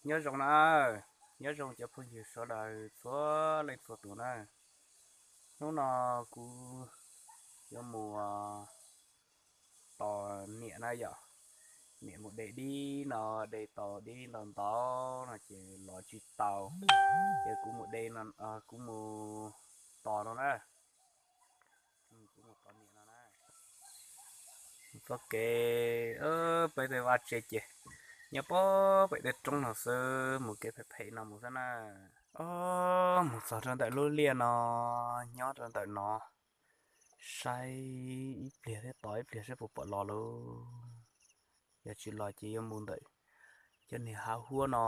Nyob zoo na, nyob zoo cov phooj ywg sawv daws txhua leej txhua tus na. Hnub no kuv yuav mus tos niam na yom. Niam mus de dib no, de tau dib ntau ntau no ces los tsis tau, ces kuv mus de, kuv mus tos no na. Kuv mus tos niam no na. Txoj kev peb tej vaj tse ces nyob pem tej roob no xwb, mus kev phem phem no mus xwb na. Os, mus txog rau ntawm lub liaj no, nyob rau ntawm no, saib ib pliag thiab tos ib pliag saib puas pom los lauj. Yog tsis los ces yuav mus ntawm cov niag hav huab no,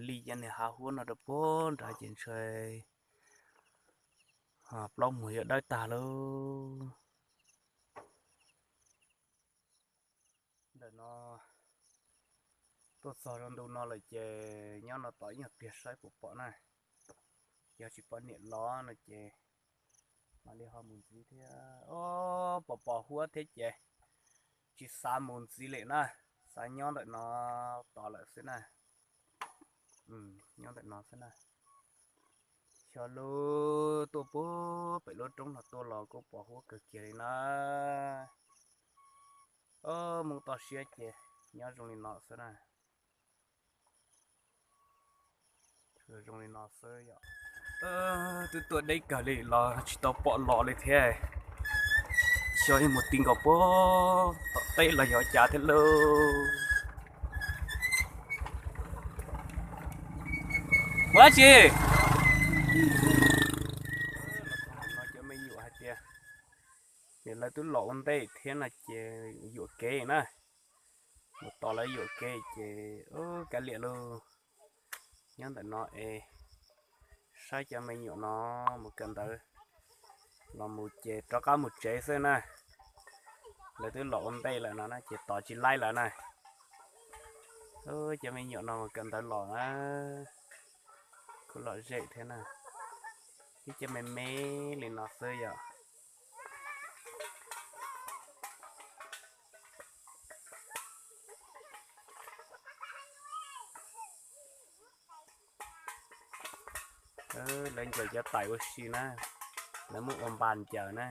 li cov niag hav huab no rau puag nrad ces ntshe plaub muag yuav dawb tag lauj. Ntawm no tuaj txog rau ntu no lawm ces nyob no tos ib nyuag pliag saib puas pom na. Yog tsis pom niam los no ces mam li ho mus ntxiv thiab. Os, pom pom huab thiab ces tsis xav mus ntxiv li na, xav nyob ntawm no tos lawm xwb na. Nyob ntawm no xwb na. Xyov lub tuaj puag pem lub roob no tuaj los kuj pom huab kawg kiag li na. Os, mus toj siab ces nyob zoo li no xwb na. Zoo li no xwb yom. Twb tuaj deb kawg li los tsis tau pom los li thiab. Xyov yuav mus ti nkaus puag tom teb los yog cas thiab lauj. Ua dab tsi? No cov me nyuam hais tias, ces lawv twb los ua ntej thiab no ces yuam kev na. Mus tos lawv yuam kev ces kav liam lauj. Nyob ntawm no es saib cov me nyuam no mus kawm ntawv los mus ces rov qab mus tsev xwb na. Lawv twb los ua ntej lawm no na ces tos tsis laib lawm na. Cov me nyuam no mus kawm ntawv los na, kuj lom zem thiab na. Ib cov me me li no xwb yom. Lawv ncaws cov tais ua si na, lawv muab ua npas ncaws na.